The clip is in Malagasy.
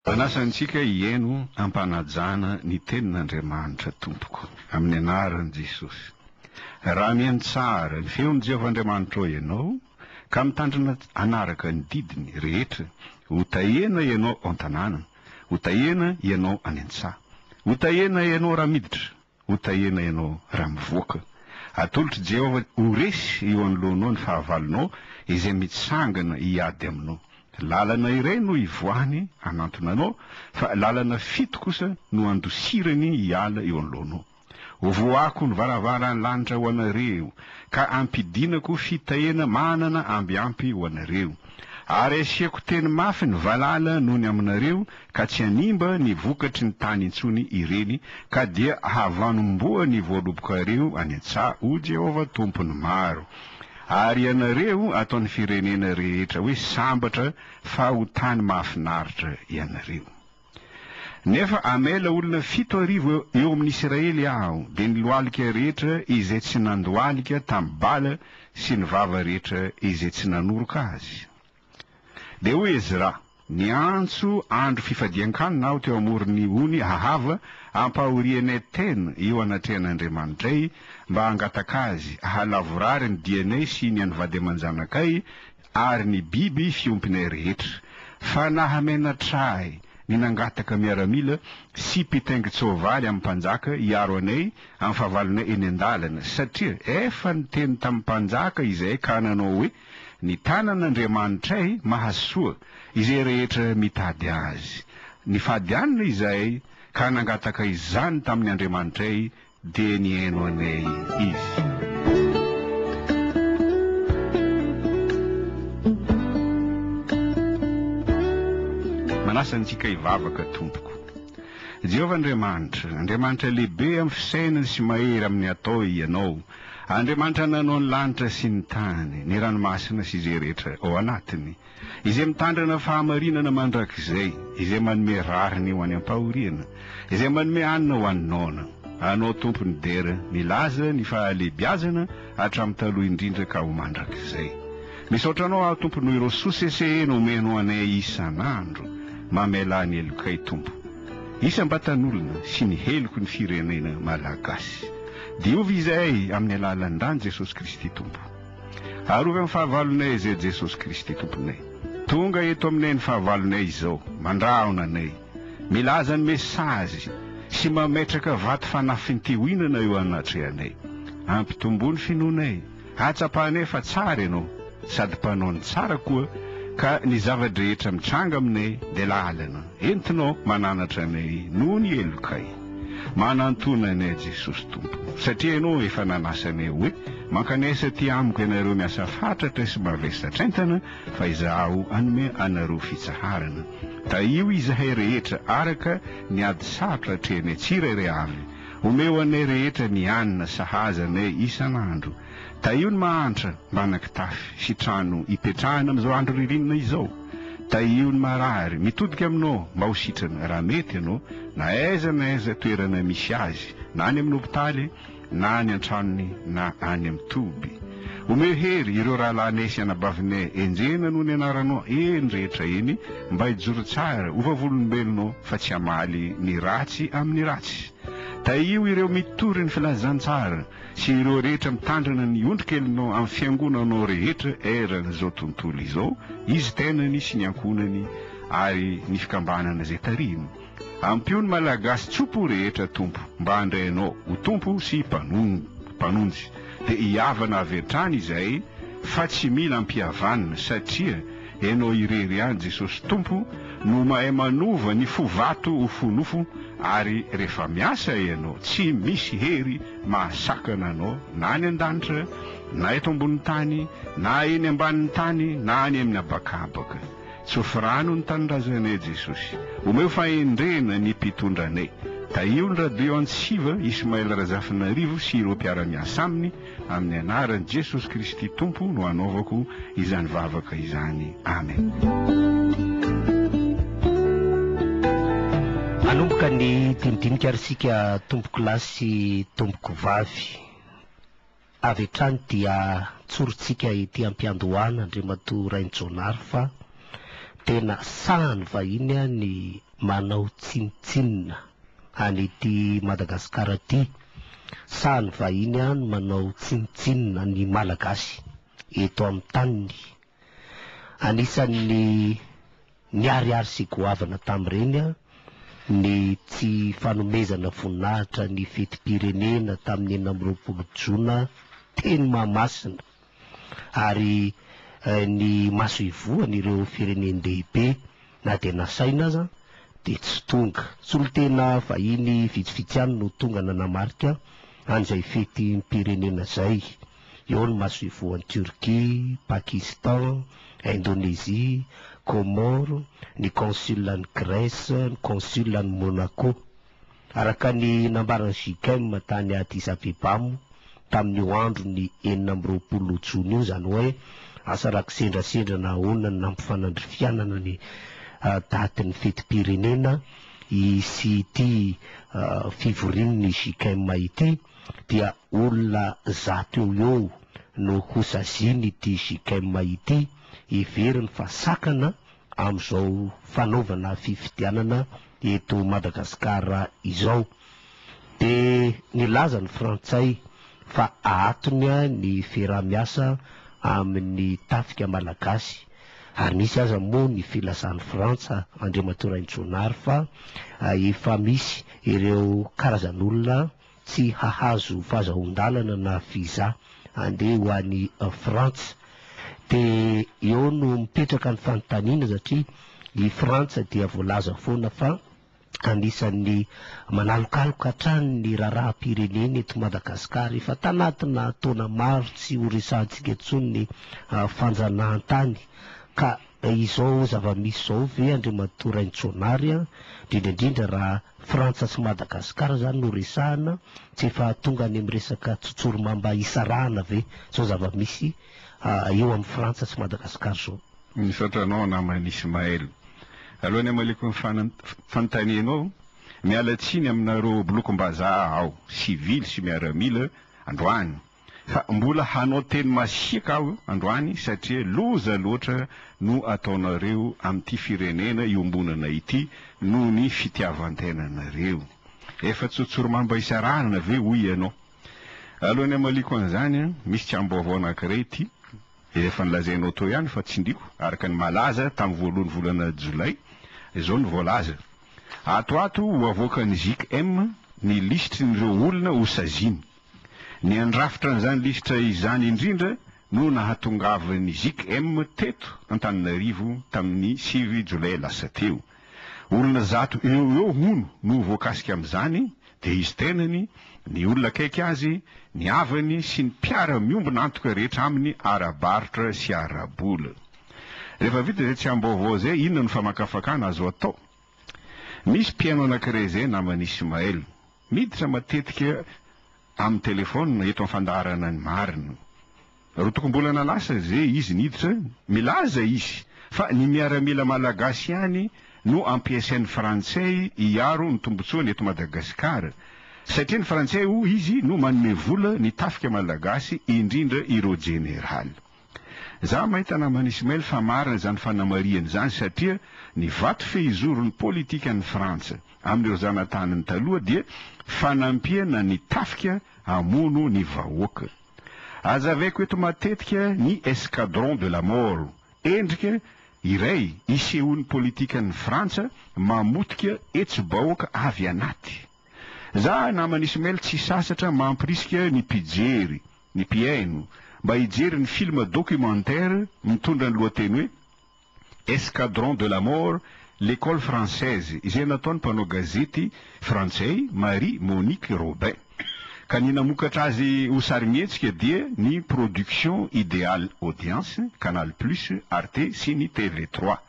Manasa antsika hihaino am-panajana ny Tenin'Andriamanitra tompoko, amin'ny anaran'i Jesosy. Raha mihaino tsara ny feon'i Jehovah Andriamanitrao ianao, ka mitandrina hanaraka ny didiny rehetra, ho tahiana ianao ao an-tanàna, ho tahiana ianao any an-tsaha, ho tahiana ianao raha miditra, Ho tahiana ianao raha mivoaka. Atolotr'i Jehovah ho resy eo anoloanao ny fahavalonao izay mitsangana hiady aminao. Lalana iray no hivoahany hanantona anao, fa lalana fito kosa no handosirany hiala eo anoloanao. Hovohako ny varavaran'ny lanitra ho anareo, ka hampidinako fitahiana manana amby ampy ho anareo. Ary hasiako teny mafy ny valala noho ny aminareo, ka tsy hanimba ny vokatry ny tany intsony ireny, ka dia havanomboa ny voalobokareo any an-tsaha, hoy Jehovah Tompon'ny maro. Ary ianareo ataon'ny firenena rehetra hoe sambatra, fa ho tany mahafinaritra ianareo. Nefa hamela olona 7000 eo amin'ny Isiraely Aho, dia ny lohalika rehetra izay tsy nandohalika tamin'i Bala sy ny vava rehetra izay tsy nanoroka azy. Dia hoy Ezra, Niantso andro fifadian-kanina aho teo amoron'ny ony Ahava ampahorianay tena eo anatrehan'Andriamanitray mba hangataka Azy hahalavorary ny dianay sy ny an'ny vady aman-janakay ary ny biby fiompinay rehetra, fa nahamenatra ahy ny nangataka miaramila sy mpitaingin-tsoavaly amin'ny mpanjaka hiaro anay amin'ny fahavalonay eny an-dalana, satria efa niteny tamin'ny mpanjaka izahay ka nanao hoe, Ny tanan'Andriamanitray mahasoa izay rehetra mitady Azy. Nifady hanina izahay ka nangataka izany tamin'ny Andriamanitray Dia nihaino anay izy. Manasa antsika hivavaka tompoko. Jehovah Andriamanitra, Andriamanitra lehibe amin'ny fisainana sy mahery amin'ny atao Ianao. Andriamanitra nanao ny lanitra sy ny tany, ny ranomasina sy izay rehetra ao anatiny. Izay mitandrina fahamarinana mandrakizay, izay manome rariny ho any am-pahoriana, izay manome hanina ho an'ny noana. Anao Tompo ny dera, ny laza, ny fahalehibiazana hatramin'ny taloha indrindra ka ho mandrakizay. Misaotra Anao aho Tompo noho ireo soa sesehena omenao anay isan'andro. Mamelà ny helokay Tompo. Isam-batan'olona sy ny heloky ny firenena Malagasy. Diovy izahay amin'ny alalan'ny ran'i Jesosy Kristy Tompo. Arovy amin'ny fahavalonay izay Jesosy Kristy Tomponay. Tonga eto aminay ny fahavalonay izao, mandrahona anay, milaza ny mesazy sy mametraka vato fanafintihoinana eo anatrehanay. Ampitomboa ny finoanay, hahatsapanay fa tsara Ianao, sady mpanao ny tsara koa, ka ny zava-drehetra mitranga aminay dia lalana entinao mananatra anay noho ny helokay. Manantona anay Jesosy Tompo, satria Ianao efa nanasa anay hoe, Mankanesa aty amiko ianareo miasa fatratra sy mavesatra entana, fa Izaho hanome anareo fitsaharana. Tahio izahay rehetra araka ny ady sarotra atrehinay tsirairay avy. Omeo anay rehetra ny hanina sahaza anay isan'andro. Tahio ny mahantra manan-kitafy sy trano hipetrahana amin'izao andro ririnina izao. Tahio ny marary mitodika aminao mba ho sitrana raha mety ianao na aiza na aiza toerana misy azy na any amin'ny hopitaly na any an-tranony na any amin'ny toby. Omeo hery ireo rahalahinay sy anabavinay enjehina noho ny anaranao eny rehetra eny mba hijoro tsara ho vavolombelonao fa tsy hamaly ny ratsy amin'ny ratsy. Tahio ireo mitory ny filazantsara sy ireo rehetra mitandrina ny ondrikelinao amin'ny fiangonanao rehetra eran'izao tontolo izao, izy tenany sy ny ankohonany ary ny fikambanana izay tarihiny. Ampio ny Malagasy tso-po rehetra Tompo mba handray Anao ho Tompo sy Mpanonjy dia hihavana avy hatrany izahay fa tsy mila ampihavanina satria Ianao irery ihany Jesosy Tompo no mahay manova ny fo vato ho fo nofo ary rehefa miasa Ianao tsy misy hery mahasakana Anao na any an-danitra na eto ambonin'ny tany na eny ambanin'ny tany na any amin'ny habakabaka. Tsofy rano ny tanindrazanay Jesosy. Omeo fahendrena ny mpitondra anay. Tahio ny radio Antsiva, Ismaël Razafinarivo sy ireo mpiara-miasa aminy, amin'ny anaran'i Jesosy Kristy Tompo no anaovako izany vavaka izany. Amen. Hanomboka ny dinidinika ary isika tompoko lahy sy tompoko vavy. Avy hatrany dia tsorintsika ety am-piandohana Andriamatoa Rainijaonary fa tena sahan'ny vahiny ny. manao tsinontsinona an'ity Madagasikara ity sa ny vahiny no manao tsinontsinona ny Malagasy eto amin'ny taniny? Anisan'ny niharihary sy goavana tamin'ireny ny tsy fanomezana voninahitra ny fetim-pirenena tamin'ny 26 jona teny Mahamasina ary ny masoivohon'ireo firenen-dehibe na dia nasaina aza dia tsy tonga. Solontena vahiny vitsivitsy ihany no tonga nanamarika an'izay fetim-pirenena izay. Eo ny masoivohon'i Turquie, Pakistan, Indonésie, Comores, ny consul an'i Grèce, ny consul an'i Monaco. Araka ny nambaran'ny JICM tany Addis Abeba moa tamin'io andron'ny 26 jona io, izany hoe asa raha kisendrasendra na ahoana ny nampifanandrifianana ny datin'ny fetim-pirenena sy ity fivorian'ny JICM ity, dia olona 100 eo ho eo no hosazian'ity JICM ity, heveriny fa sakana amin'izao fanaovana fifidianana eto Madagasikara izao. Dia nilaza ny frantsay fa ahatony ny fiaraha-miasa amin'ny tafika malagasy ary nisy aza moa ny filazan'i Frantsa Andriamatoa Rainijonary fa efa misy ireo karazan'olona tsy hahazo fahazahoan-dalana na visa handeha ho any Frantsa. Dia eo no mipetraka ny fanontaniana satria i Frantsa dia voalaza foana fa anisan'ny manalokaloka hatrany ny raharaham-pirenena eto Madagasikara. Efa tanatina taona maro tsy ho resahantsika intsony ny fanjanahantany ka izao zava-misy izao ve Andriamatoa Rainitsonary, indrindra indrindra raha Frantsa sy Madagasikara izany no resahana, tsy efa tonga any amin'ny resaka tsotsorimamba hisarahana ve izao zava-misy eo amin'i Frantsa sy Madagasikara izao? Misaotra anao namana Ismaël. Alohan'ny hamaliako ny fanontanianao, miala tsiny aminareo bolokom-bazaha aho, sivily sy miaramila, androany. Fa mbola hanao teny masiaka aho androany satria loza loatra no ataonareo amin'ity firenena iombonana ity noho ny fitiavan-tenanareo. Efa tsotsorimamba isarahana ve hoy ianao? Alohan'ny hamaliako an'izany, misy tsiambaovao anankiray ity, efa nolazainao teo ihany fa tsindriako, araka ny malaza tamin'ny voalohan'ny volana jolay, izao no voalaza, Ato ato ho avoakan'ny JICM ny lisitrin'ireo olona ho saziana. Ny handrafitra an'izany lisitra izany indrindra no nahatongavan'ny JICM teto Antananarivo tamin'ny 9 jolay lasa teo. Olona 100 eo ho eo hono no voakasika amin'izany dia izy tenany, ny olona akaiky azy, ny havany sy ny mpiara-miombona antoka rehetra aminy ara-barotra sy ara-bola. Rehefa vita izay tsiambaovao izay, inona no famakafakana azo atao? Misy mpihaino anankiray izay naman'i Ismaël. Miditra matetika amin'ny telefaonina eto amin'ny fandaharana ny marina. Roatokom-bolana lasa izay izy niditra, milaza izy fa ny miaramila malagasy ihany no ampiasain'ny frantsay hiaro ny tombotsoany eto Madagasikara. Satria ny frantsay hoy izy no manome vola ny tafika malagasy indrindra ireo jeneraly. Za mahita naman'i Ismail fa marina izany fanamarihana izany satria ny vato fehizoron'ny politikan'i Frantsa amin'ireo zanataniny taloha dia fanampiana ny tafika hamono ny vahoaka. Azavaiko eto matetika ny escadron de la mort, endrika iray isehoan'ny politikan'i Frantsa mamotika hetsi-bahoaka avy anaty. Za naman'i Ismail tsy sasatra mampirisika ny mpijery ny mpihaino mba hijery ny film documentaire mitondra ny lohateny hoe Escadron de la mort, l'école française izay nataon'ny mpanao gazety frantsay Marie Monique Robin. Ka ny namokatra azy ho sarimihetsika dia ny Production Ideal Audience, Canal Plus, Arte sy ny TV trois.